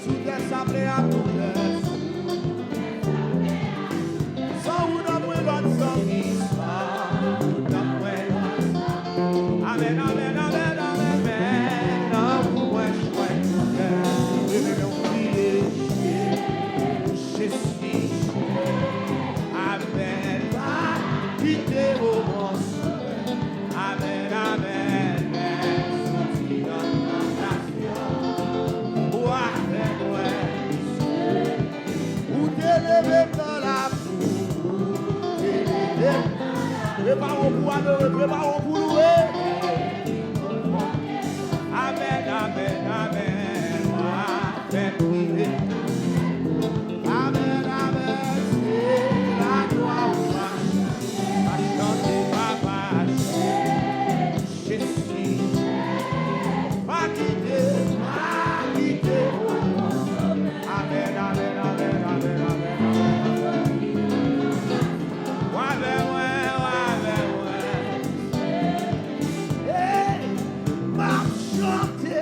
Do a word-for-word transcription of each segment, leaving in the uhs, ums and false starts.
Doutè sa ple a doutè. San ou nan mwen lòt zanmi sa, ou nan mwen lòt. Amèn, amèn, amèn, amèn, amèn. Nan ou mwen jwenn doutè. Leve men w priye. Jezi. Amèn. Pa kite w mòso. Amèn, amèn, amèn. Soti nan tantasyon. Ou avèk mwen. Ou te leve m nan lapou. Ou te leve m. Prepare w pou adore, prepare w pou louwe. Amèn, amèn, amèn. Amèn, amèn, se laglwa ou a chante, papa, Jezi. Pa kite, pa kite. Amèn, amèn, amèn, amèn, amèn. W avè mwen, w avè mwen. Hey, m ap chante.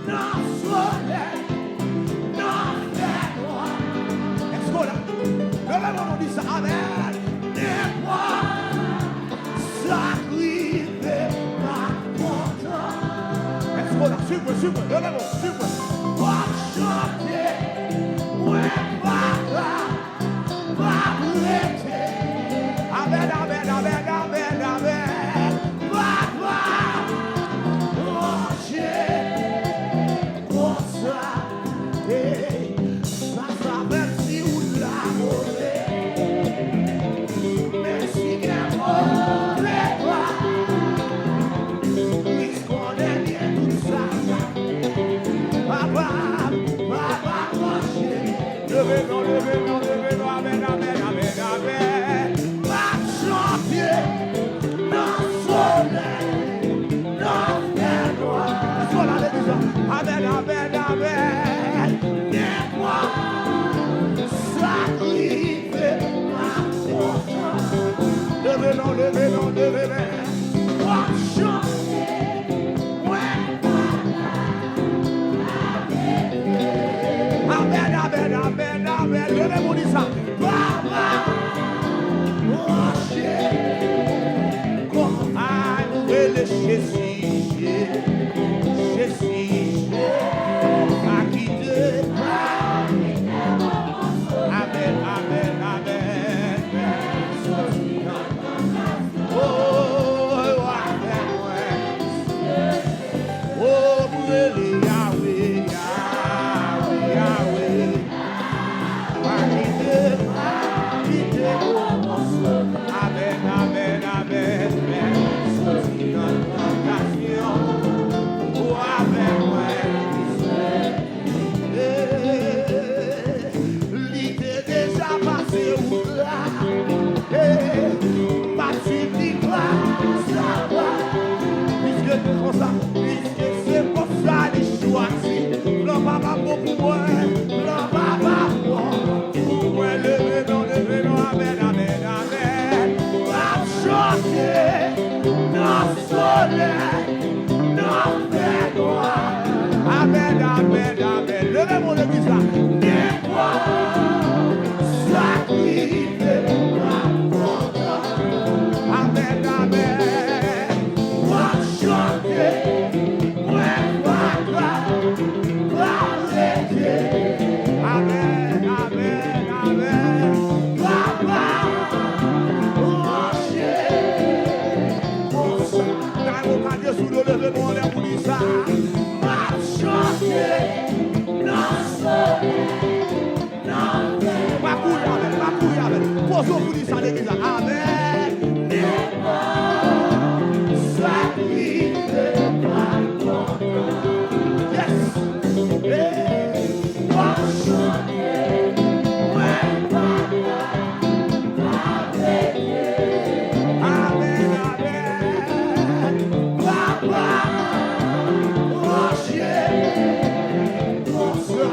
Nan solèy, nan fènwa. Èske w la? Leve men w di sa, amèn. Nenpòt sa k rive, m ap kontan. Èske w la? Swiv mwen, swiv mwen, leve men w, swiv mwen. W ap chante, mwen pa ka. Pa rete. Amèn, amèn, amèn, amèn, amèn. Papa, Bondye, konsa. Hey, sa, sa fè si ou la move. Men si gen move pa. Kris konnen byen tout sa. Papa, papa, Bondye. Leve non, leve non, leve non, amèn, amèn, amèn, amèn. M ap chante nan solèy, nan fènwa. Èske w la legliz la? Amèn, amèn, amèn. Nenpòt sa k rive, m ap kontan. Leve non, leve non, leve non. W ap chante, mwen pa ka arete. Amèn, amèn, amèn, amèn. Leve pou di sa. Papa, Bondye, konsa. Ay, nou rele Jezi, Jezi, Jezi. Pa kite. Amèn, amèn, amèn. Oh, w avèk mwen. Oh, m rele Yawe, Yawe, Yawe. Pa kite, pa kite. Amèn, amèn, amèn. Soti nan tantasyon. Ou avèk mwen. Li te deja pase wout la. M ap swiv li gras a gras. Piske se konsa, piske se konsa li chwazi. Plan papa bon pou mwen, plan papa bon pou mwen. Leve non, leve non, amèn, amèn, amèn. M ap chante nan solèy, nan fènwa. Amèn, amèn, amèn. Leve men w legliz la. Nenpòt sa k rive, m ap kontan. Amèn, amèn. W ap chante, mwen pa ka pa rete. Amèn, amèn, amèn. Papa, Bondye, konsa. Gade yon kade sou do, leve men w anlè pou di sa. M ap chante nan solèy, nan fènwa. Pa kouri avè l, pa kouri avè l. Poze w pou di sa legliz la. Amèn. Nenpòt sa k rive, m ap kontan. Yes. Hey. W ap chante, mwen pa ka. Amèn, amèn. Papa, Bondye, konsa.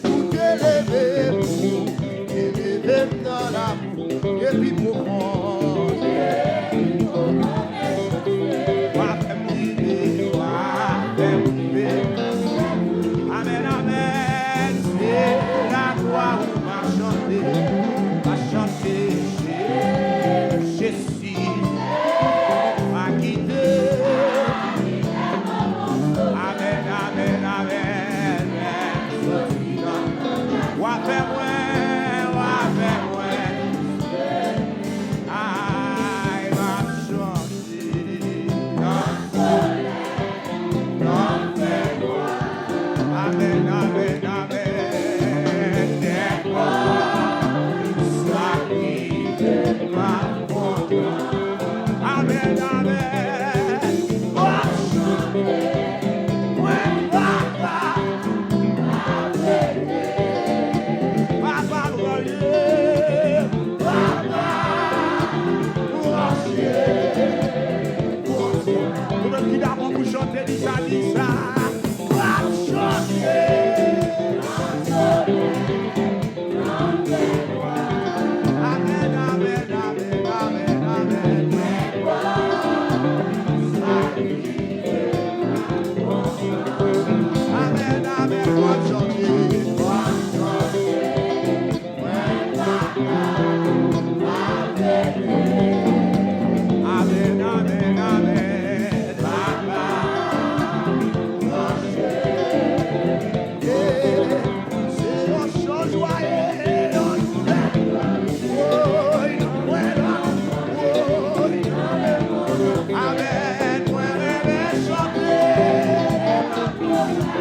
Ou te leve m, ou te leve m nan lapou, epi pwofon. W ap fè m rive, w ap fè m rive.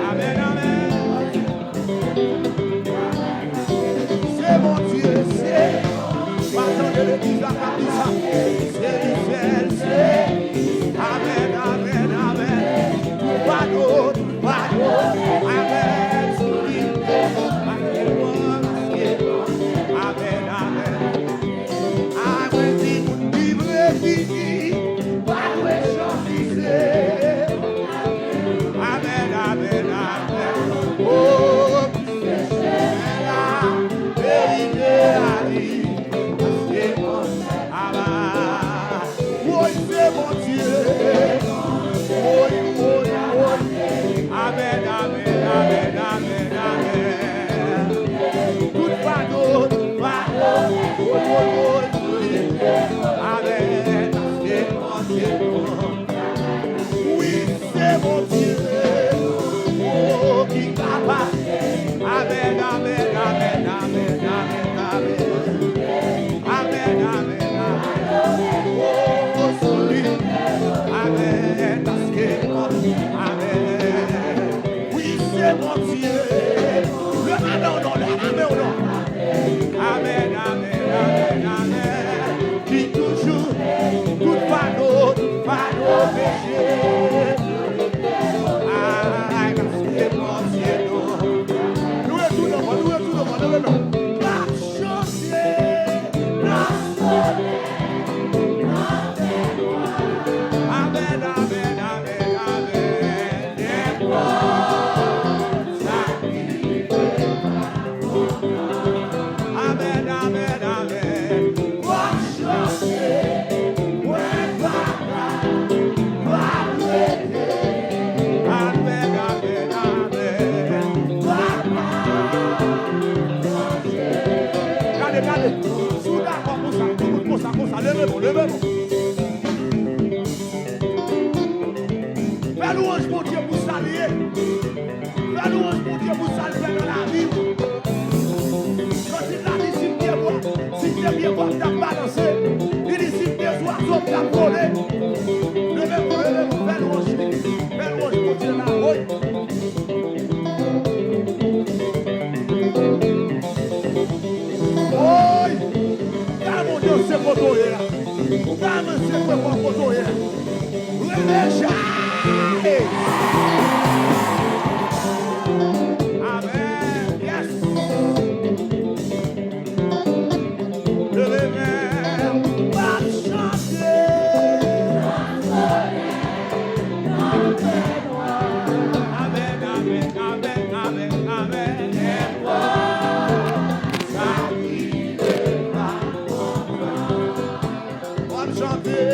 Amèn, amèn. Se Bondye, se. W ap tande legliz la k ap di sa. Se li sèl, se. Amèn, amèn, amèn. Tout fado, tout fado. Amèn, sou li. Amèn, amèn. Amèn, di moun ki vle vini, pa dwe chòtise. Amèn, amèn, amèn. O, ki se chemen la, verite a li, paske mwen aba. Woy, se Bondye. Woy, woy, woy. Amèn, amèn, amèn, amèn, amèn. Tout fado, tout fado. Woy, woy, woy, woy. Amèn, paske Bondye bon. Wi, se Bondye. O, ki kapab. Amèn, amèn, amèn, amèn, amèn, amèn. Amèn, amèn, amèn. O, sou li. Amèn, paske, amèn. Wi, se Bondye. Leve men w non, leve men w non. Amèn, amèn, amèn, amèn. Ki toujou, tout fado, tout fado peche. Ay, paske Bondye nou. Louwe tou non, louwe tou non, leve men w. Chante, n ap sonnen, n ap fè glwa. Amèn, amèn, amèn, amèn. Nenpòt sa ki rive pa kontan. Amèn, amèn, amèn. W ap chante, mwen papa, pa rete. Amèn, amèn, amèn. Papa. Gade, gade. Si w dakò konsa, tout moun konsa, konsa. Leve men w, leve men w. Fè lwanj Bondye pou sa l ye. Fè lwanj Bondye pou sa l fè nan lavi w. Jodi la, li di m te bwa, si m te pye bwa, m t ap balanse. Li di si m te zwazo, m t ap vole. Leve men w, leve men w, fè lwanj li. Fè lwanj Bondye la, woy. Woy! Gade Bondye se kote w ye a. Gade se kote w ye a. Rele Jay! Amèn. Yes. Leve men w, w ap chante. Amèn, amèn, amèn, amèn, amèn. Nenpòt sa ki rive pa kontan. W ap chante.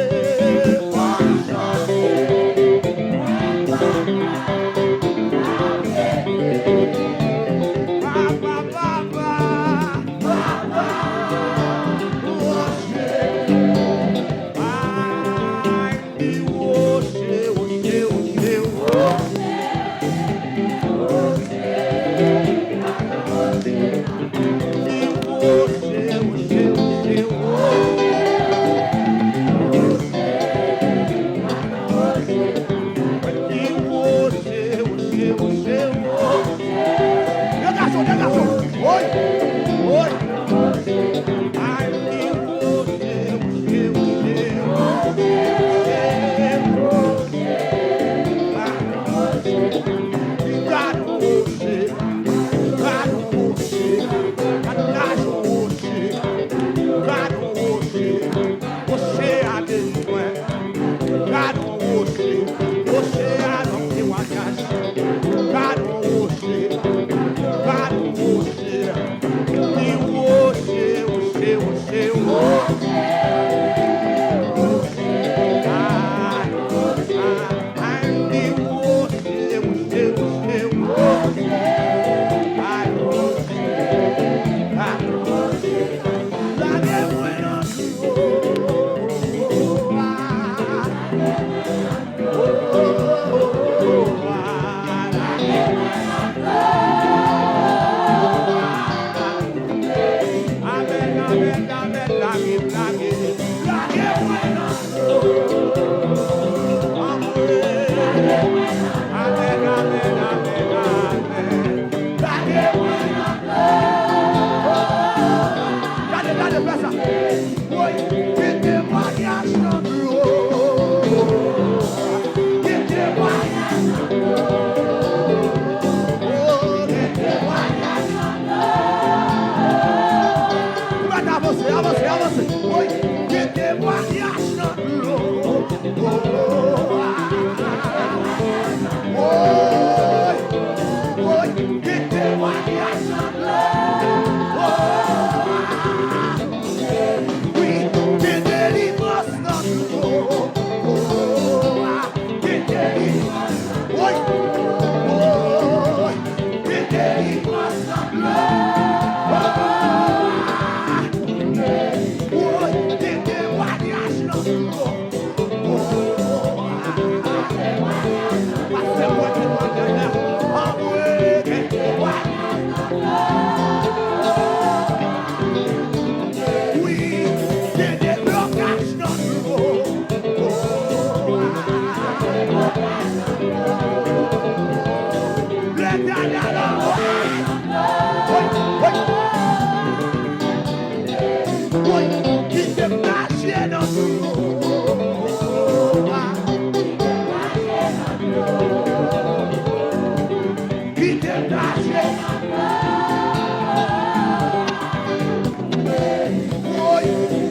Woy,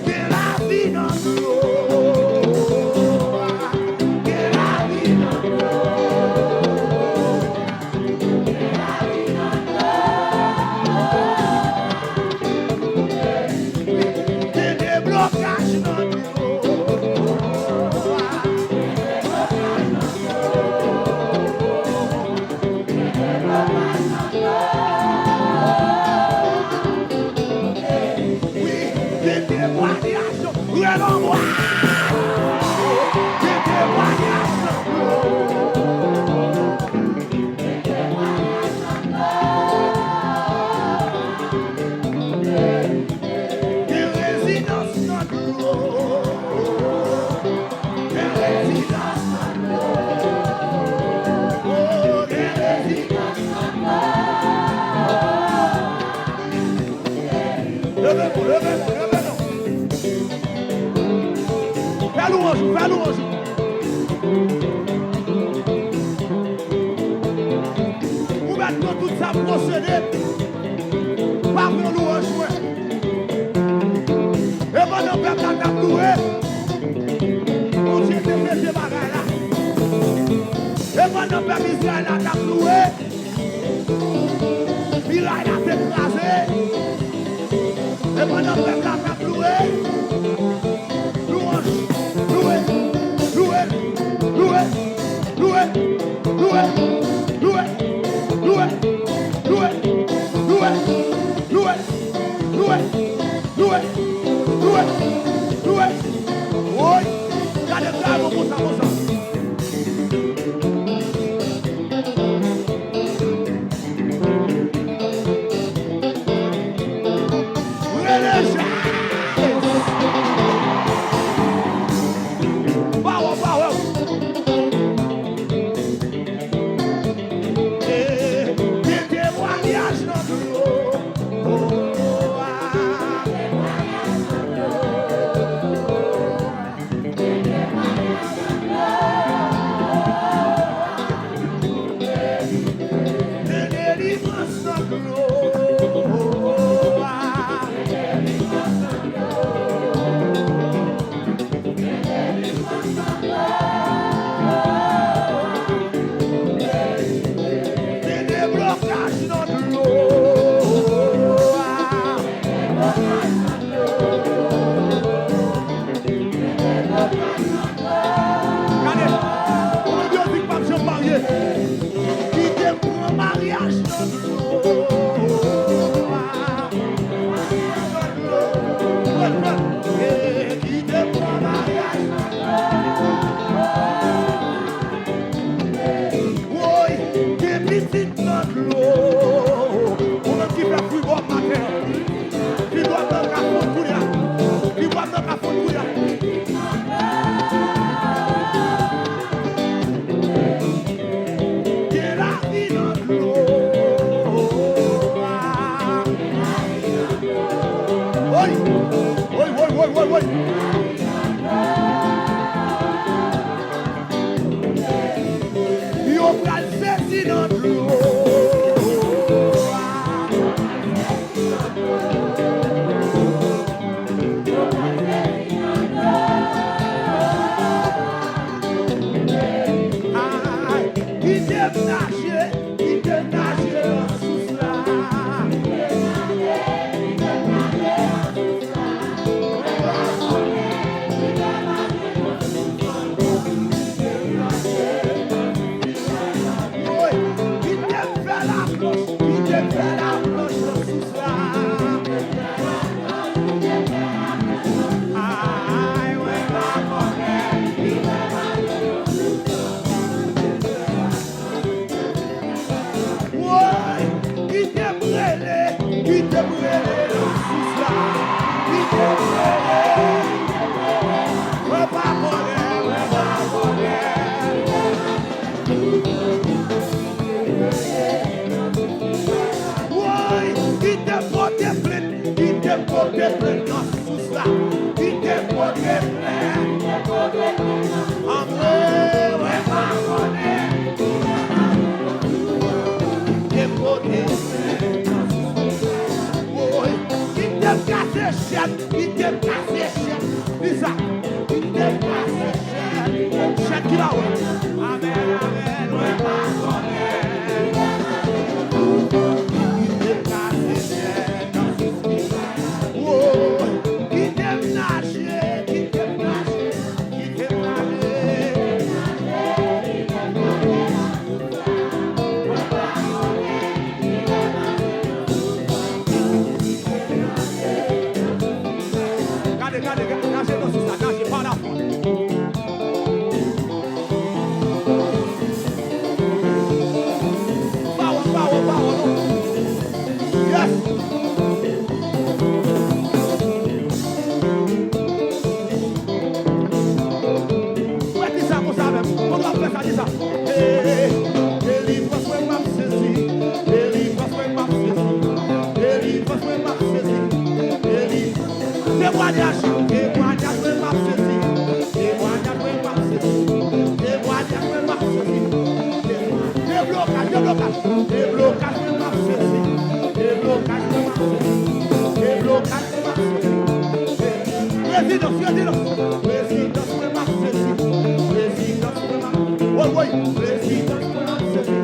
gen lavi nan dlo a. Gen lavi nan dlo a. Gen lavi nan dlo a. Gen deblokaj nan dlo a. Wi, gen temwayaj. Rele mwen. Gen temwayaj. Gen rezidans nan dlo. Gen rezidans nan dlo. Oh, gen rezidans nan dlo. Leve nou, leve nou, leve nou. Fè lwanj ou, fè lwanj ou. Ou mèt pran tout sa posede. Pa pran lwanj mwen. E pandan pèp la t ap louwe, Bondye te mete bagay la. E pandan pèp Izrayèl la t ap louwe, miray la te kraze. E pandan pèp la t ap louwe, louanj, louwe, louwe, louwe, louwe, louwe, louwe, louwe, louwe, louwe, louwe, louwe, louwe, louwe, louwe, louwe. Woy! Gade dragon konsa, konsa. Rele Jayès! Power, power! Eh, gen temwayaj nan dlo a. Gen delivrans nan dlo a. Gen deblokaj nan dlo a. Gade, yon mizik p ap janm marye. Kite m pran maryaj nan dlo a. Kite m pran maryaj nan dlo a. Woy, gen pitit nan dlo. Ou menm ki fè fri bò maten. Fidwa blan ka fonn kounye a. Fidwa blan ka fonn kounye a. Gen lavi nan dlo a. Woy! Woy, woy, woy, woy, woy! Yo pral sezi nan dlo a. Ay, kite m naje, kite m naje nan sous la. Woy, kite m fè laplanch, kite m fè laplanch nan sous la. Ay, mwen pa konnen. Woy, kite m rele, kite m rele nan sous la. Kite m rele, mwen pa konnen, mwen pa konnen. Woy, kite m pote plent, kite m pote plent nan sous la. Kite m pote plent. Antre, mwen pa konnen. Kite m Chèn, kite m kase chèn. Di sa. Kite m kase chèn. Chèn ki la wè. Amèn, amèn, mwen pa konnen. Kite m kase chèn. Wo, kite m naje, kite m naje, kite m naje. Gade, gade, gade, naje nan sisa, naje pa lafwa. Pawòl, pawòl, pawòl, non. Yes. Wè, di sa konsa menm. Kote w ap fè sa, di sa. Hey, delivrans mwen m ap sezi. Delivrans mwen m ap sezi. Delivrans mwen m ap sezi. Deli-, temwanyaj. Temwanyaj mwen m ap sezi. Temwanyaj mwen m ap sezi. Temwanyaj mwen m ap sezi. Deblokaj, deblokaj. Deblokaj mwen m ap sezi. Deblokaj mwen m ap sezi. Deblokaj mwen m ap sezi. Prezidans, prezidans. Prezidans mwen m ap sezi. Prezidans mwen m ap, woy, woy. Prezidans mwen m ap sezi.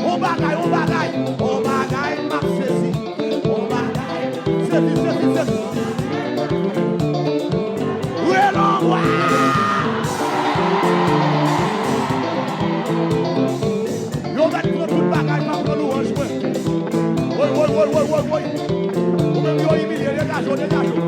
On bagay, on bagay. On bagay m ap sezi. On bagay. Sezi, sezi, sezi. Rele anwa. Yo mèt pran tout bagay, m ap pran louwanj mwen. Woy, woy, woy, woy, woy, woy. Ou menm yo imilye, degaje w, degaje w.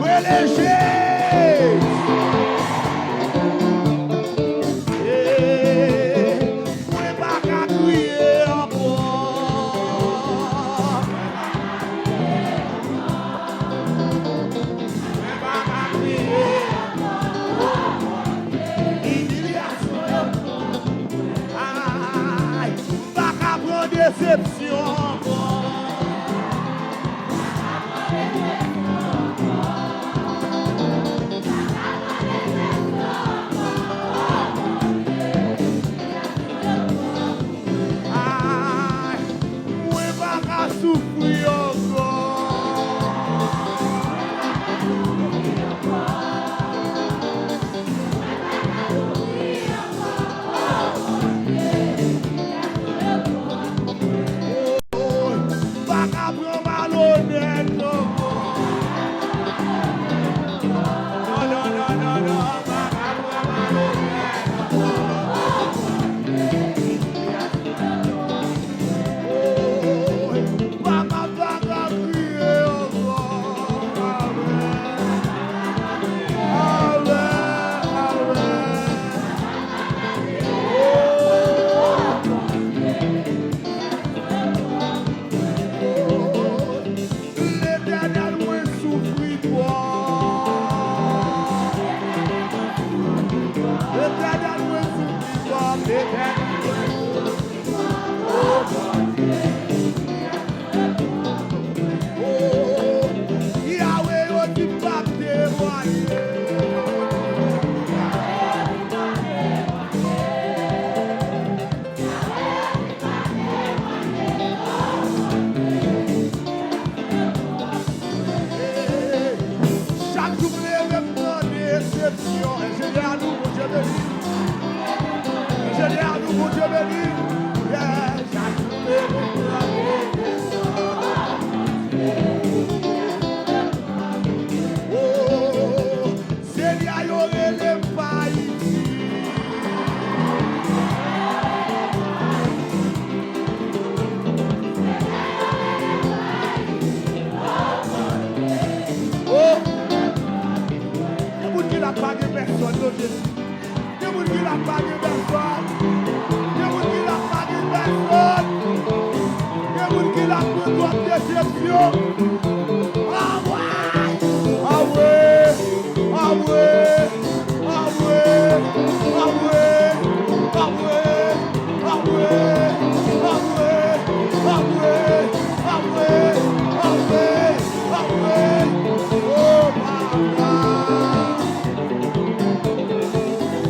Rele Jezi! Eh, mwen pa ka kriye ankò. Mwen pa ka kriye ankò. Imilyasyon yo. Ay, m pa ka pran desepsyon ankò. Ay, mwen pa ka soufri ankò. Oh, pa ka pran malonèt ankò. Non, non, non, non, non, pa ka pran malonèt ankò. Oh, pa ka, pa ka kriye ankò. Amèn. Amèn, amèn. Letènèl, mwen soufri twòp. Letènèl, mwen soufri twòp. Letènèl, mwen soufri twòp. Oh, Bondye. Oh, Yawe, yo di m p ap temwaye. Chak jou m leve, m nan desepsyon. Enjenyè a nou, Bondye beni. Enjenyè a nou, Bondye beni. Yeah, chak jou m leve, m nan desepsyon. Oh, Senyè, yo rele m pa isit. Oh! Gen moun ki la pa gen pèsòn, non, Jezi. Gen moun ki la pa gen pèsòn. Gen moun ki la pa gen pèsòn. Gen moun ki la pran twòp desepsyon. Awe! Awe! Awe! Oh, papa! Yo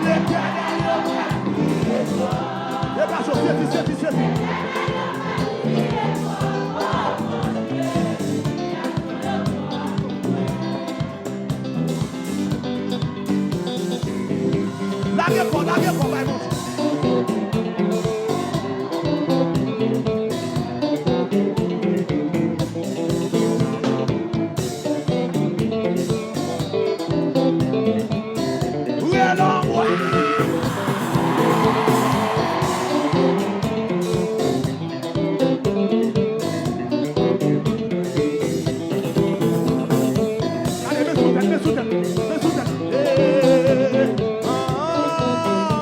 Letènèl yo pral kriye fò. Epa cho, sezi, sezi, sezi. Lage kò, lage kò, bay Bondye. Ale, men sou tèt, men sou tèt, men sou tèt. Hey, ah, ah, ah, ah.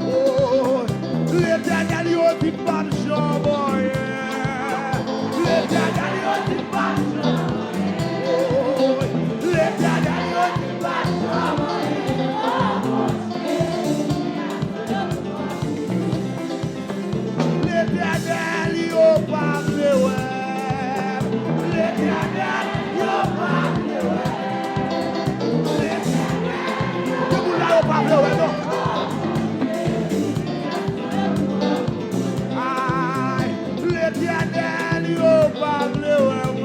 Oh, Letènèl, yo di m p ap janm anyen. Letènèl, yo di m p ap janm anyen. Oh, Letènèl, yo di m p ap janm anyen. Oh, Bondye. Letènèl, yo pa vle wè m. Letènèl, yo pa vle wè m. Letènèl, gen moun la yo pa vle wè non. Ay, Letènèl, yo pa vle wè m.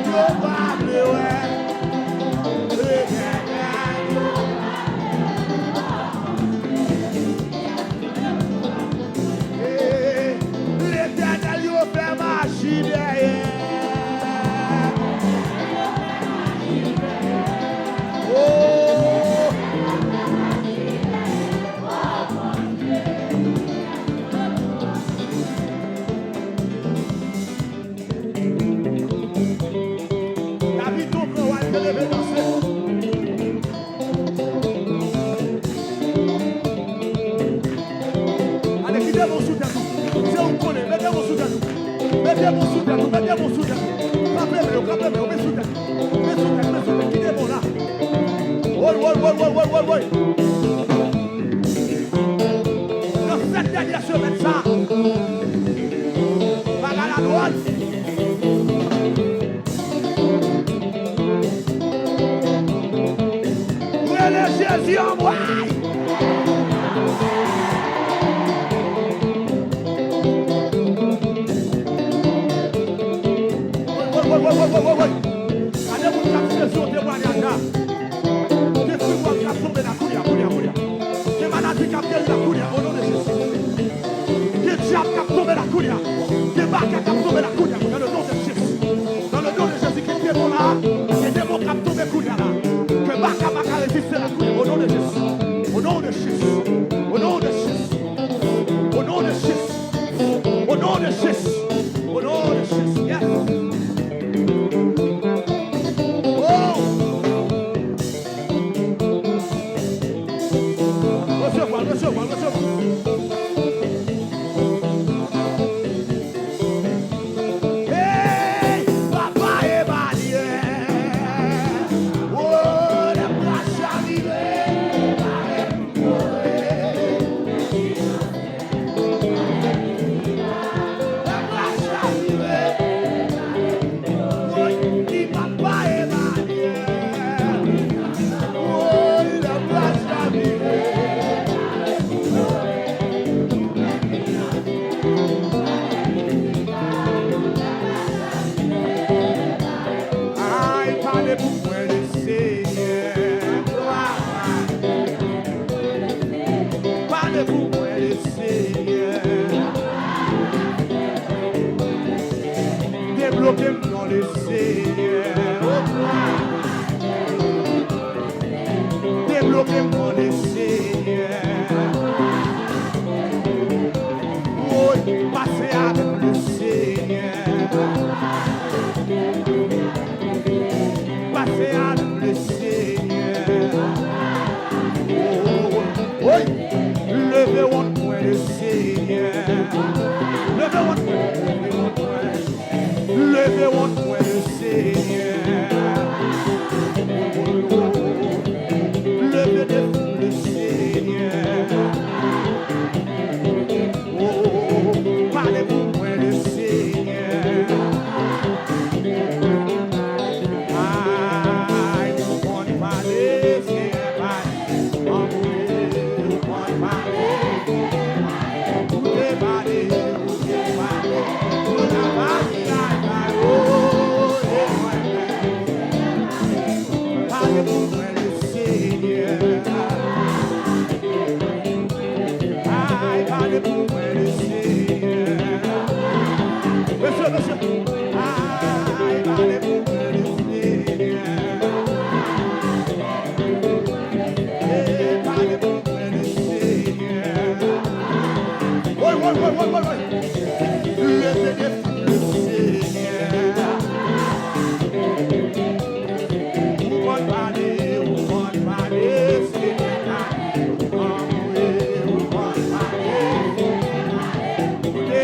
Yo pa vle wè m. Letènèl, yo pa vle wè m. Hey, Letènèl, yo fè maji dèyè. Oh. David, ton pran w al te leve danse. Ale, kite bon sou tèt ou. Se ou k konnen, mete bon sou tèt ou. Mete bon sou tèt ou, mete bon sou tèt ou. Kanpe men yo, kanpe men yo, men sou tèt. Men sou tèt, men sou tèt, kite bon la. Woy, woy, woy, woy, woy, woy, woy. Nan sèt dènyè semèn sa, bagay la dwòl. Rele Jezi anmwey. Woy, woy, woy. Gade moun k ap sezi yon temwayaj la. Gen fibwòm k ap tonbe la kounye a, kounye a, kounye a. Gen maladi k ap geri la kounye a, o non de Jezi. Gen dyab k ap tonbe la kounye a. Gen baka k ap tonbe la kounye a, dans le nom de Jésus. Dans le nom de Jésus, ki demon la, gen demon k ap tonbe kounye a la. Ke baka pa ka reziste la kounye a, o non de Jezi. O non de Jezi. O non de Jezi. O non de Jezi. O non de Jezi. O non de Jezi. Yes. Oh! Resevwa, resevwa, resevwa. Hey, papa Emmanuel. Oh, lè m pa chavire. Ay, pale pou mwen, Lesenyè. Pale pou mwen, Lesenyè. Debloke m non, Lesenyè. Debloke m non, Lesenyè. Woy, pase avè m, Lesenyè. Pase avè m, Lesenyè. Woy, leve wont mwen, Lesenyè. Leve wont mwen, leve wont mwen. Leve wont mwen, Lesenyè. Leve de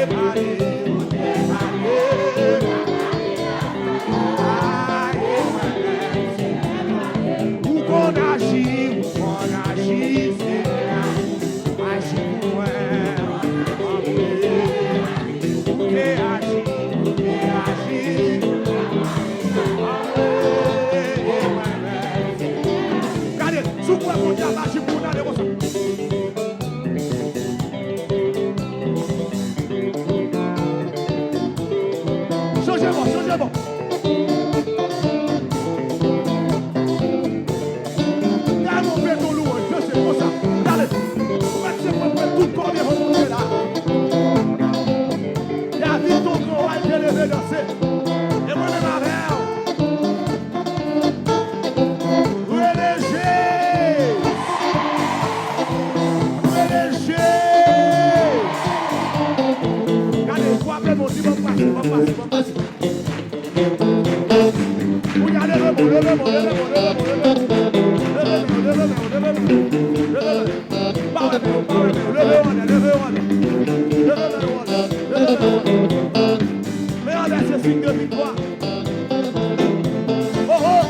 Ou konn aji, ou konn aji, Senyè. Aji pou mwen, anpil. Ou te aji, ou te aji. Anpil, e mwen menm. Gade, si w kwè Bondye ap aji pou ou, gade konsa. Chanje bò, chanje bò. Gade yon beton lwanj, danse konsa. Gade. Ou mèt se pwèpwè tout kò devan Bondye la. David, ton gran wa, l te leve danse. E mwen menm avè w. Rele Jezi! Rele Jezi! Gade, frape bon, di, "Ban m pase, ban m pase, ban m pase." Kounye a, leve bon, leve bon, leve bon, leve bon, leve bon. Leve bon, leve bon, leve bon, leve bon. Pa wè men yo, pa wè men yo. Leve yo anlè, leve yo anlè. Leve men yo anlè, leve men yo anlè. Men anlè se siy de viktwa. Oh, oh!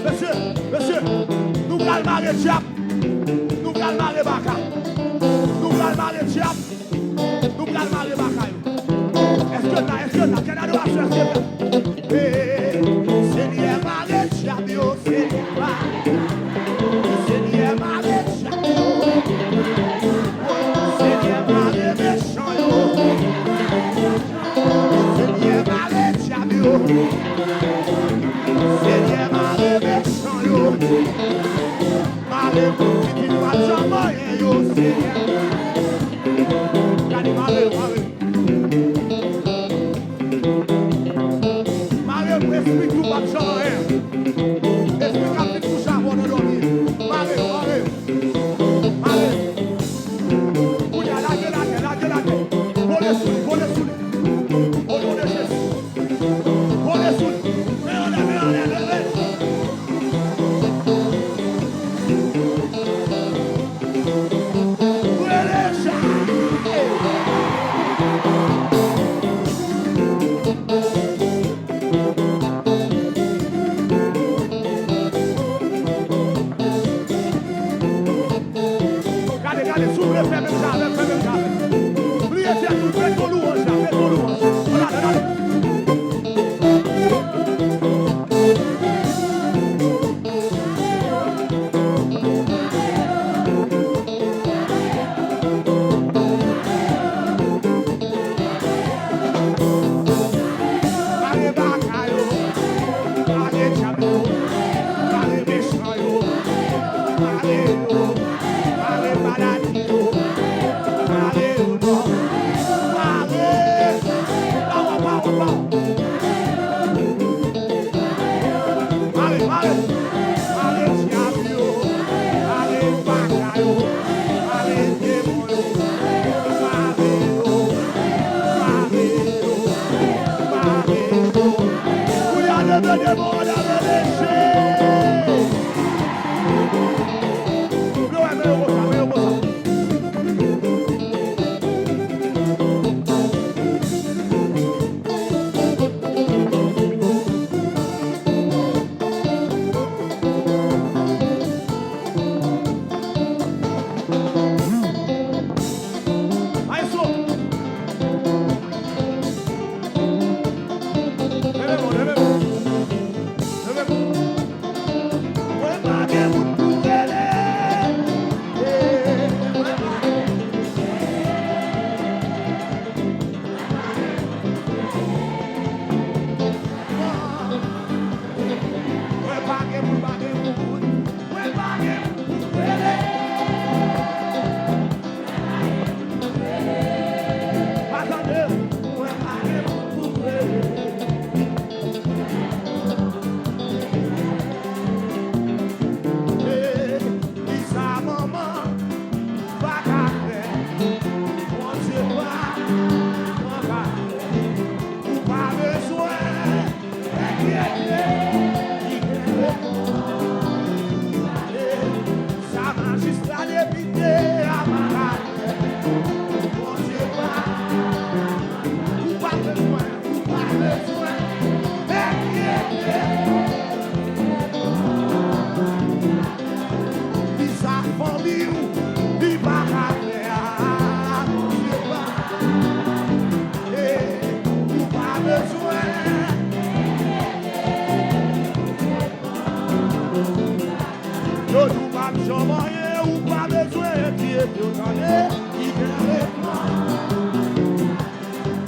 Mesye, mesye, nou pral mare dyab. Nou pral mare baka. Nou pral mare dyab. Nou pral mare baka yo. Èske n la, èske n la? Kèl adorasyon, èske n la? Hey, Senyè, mare dyab yo, Senyè, mare. Senyè, mare dyab yo. Senyè, mare mechan yo. Senyè, mare dyab yo. Senyè, mare mechan yo. Mare moun ki di nou ap janm anyen yo, Senyè. Gade, mare, mare. Mare pou espri ki w p ap janm anyen. Espri k ap vin kouche avè w nan dòmi. Mare, mare. Mare. Kounye a, lage l atè, lage l atè. Vole sou li, vole sou li. O non de Jezi. Vole sou li. Men anlè, men anlè, leve. Rele Jezi. Gade, gade, si w vle fè menm jan avè m, fè menm jan avè m. Bliye tèt ou, fè ton lwanj la, fè ton lwanj. Ann ale, ann ale. Mare baka yo, mare dyab yo, mare mechan yo, mare yo, mare maladi yo. Yo tande, li gen rezon.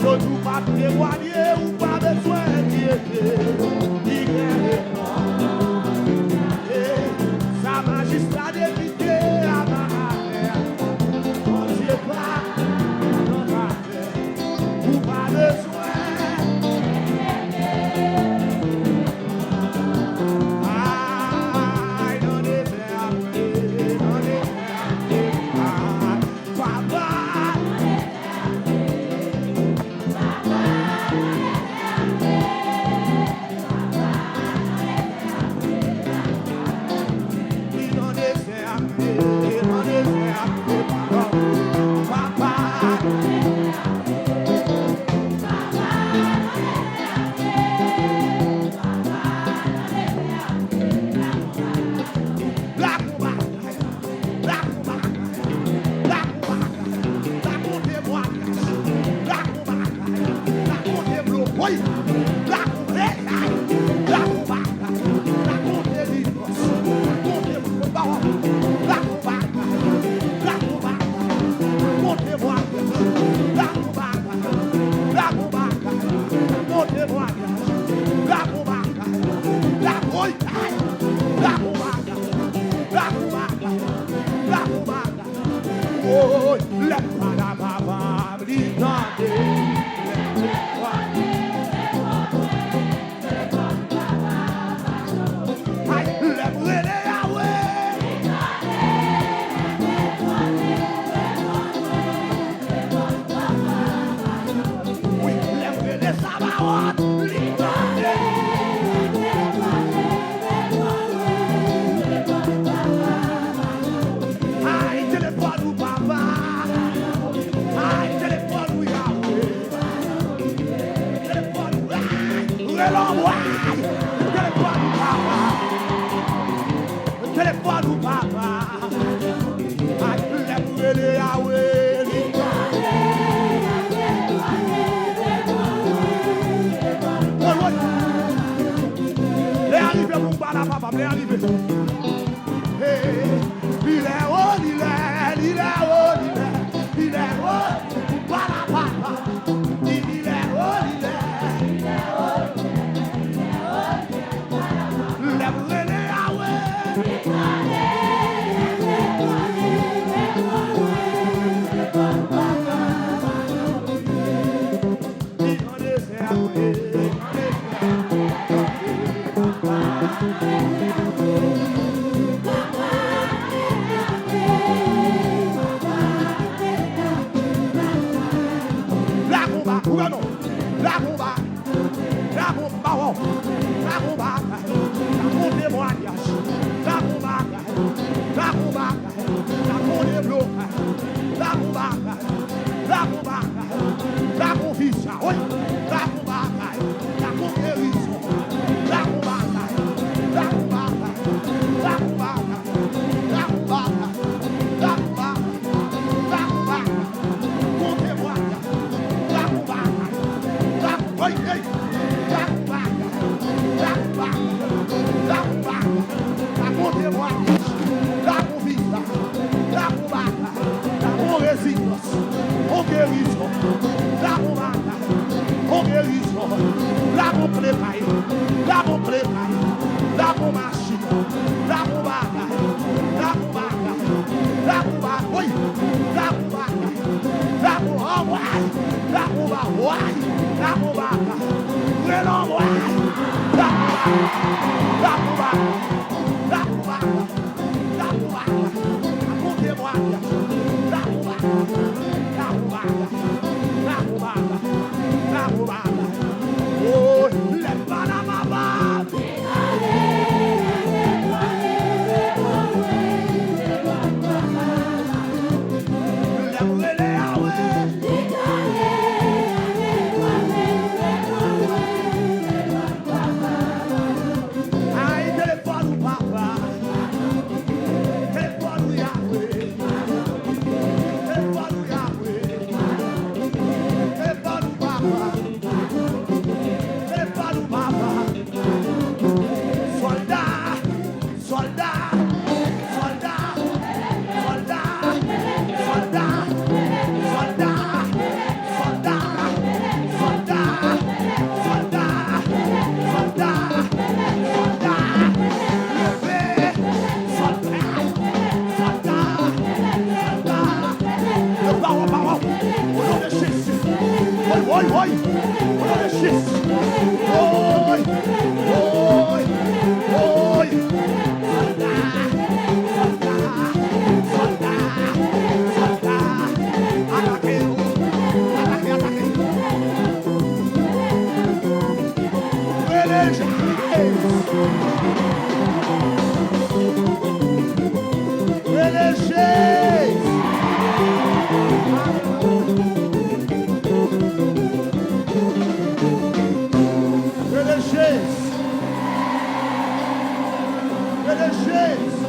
Yo di w pa temwaye, ou pa bezwen enkyete. Li gen rezon. E sa majistra, depite a pa ka fè. Bondye pa nan zafè. Ou pa bezwen. Ay, nan dezè a, nan dezè a, papa. Li nan dezè a, li nan dezè a, papa. Lakou bagay, lakou bagay, lakou bagay, lakou temwayaj, lakou bagay, lakou debloke, lakou, hey, hey, lakou bagay, lakou delivrans, lakou debloke, lakou bagay, lakou bagay, lakou temwayaj, lakou bagay, lakou bagay, lakou temwayaj, lakou bagay, lakou, hey, hey, lakou bagay. Lakou bagay, lakou bagay, lakou bagay. Woy, lè m pale a papa m, li tande. Ay, lè m rele Yawe. Wi, lè m rele Sabawot, li tande. Ay, telefòn ou, papa. Ay, telefòn ou, Yawe. Telefòn ou, ay, rele w, ay. Telefòn ou, papa. Telefòn ou, papa. Ay, lè m rele Yawe, li tande. Woy, woy. Lè a rive pou m pale a papa m, lè a rive. Hey, li lè, oh, li lè, li lè, oh, li lè, li lè, oh, pou m pale a papa. Li, li lè, oh, li lè, li lè, oh, li lè, oh, li lè. Lè m rele Yawe. Lakou bagay, lakou bagay, lakou bagay, lakou temwayaj, lakou bagay, lakou bagay, lakou deblokaj, lakou bagay, lakou bagay, lakou vizyon, wi, lakou bagay, lakou gerizon, lakou bagay, lakou bagay, lakou bagay, lakou bagay, lakou bagay, lakou bagay. Kote mwa la? Lakou bagay. Lakou, hey, hey. Lakou bagay. Lakou bagay. Lakou bagay. Lakou temwayaj. Lakou vizyon. Lakou bagay. Lakou rezistans. On gerizon. Lakou bagay. On gerizon. Lakou plen kay. Lakou plen kay. Lakou machin. Lakou bagay. Lakou bagay. Lakou bagay. Wi. Lakou bagay. Lakou anmway. Lakou bagay. Lakou bagay. Rele anmway. Lakou bagay. Lakou bagay. Lakou bagay. Lakou bagay. Lakou temwayaj. Lakou bagay. Lakou bagay. Lakou bagay. Lakou bagay. Oh, lè m pale a papa. Woy! Woy! Woy! Woy! Woy! Sòlda! Sòlda! Sòlda! Sòlda! Atake yo! Atake, atake! Rele Jezi! Rele Jezi! Rele Jezi! Rele Jezi!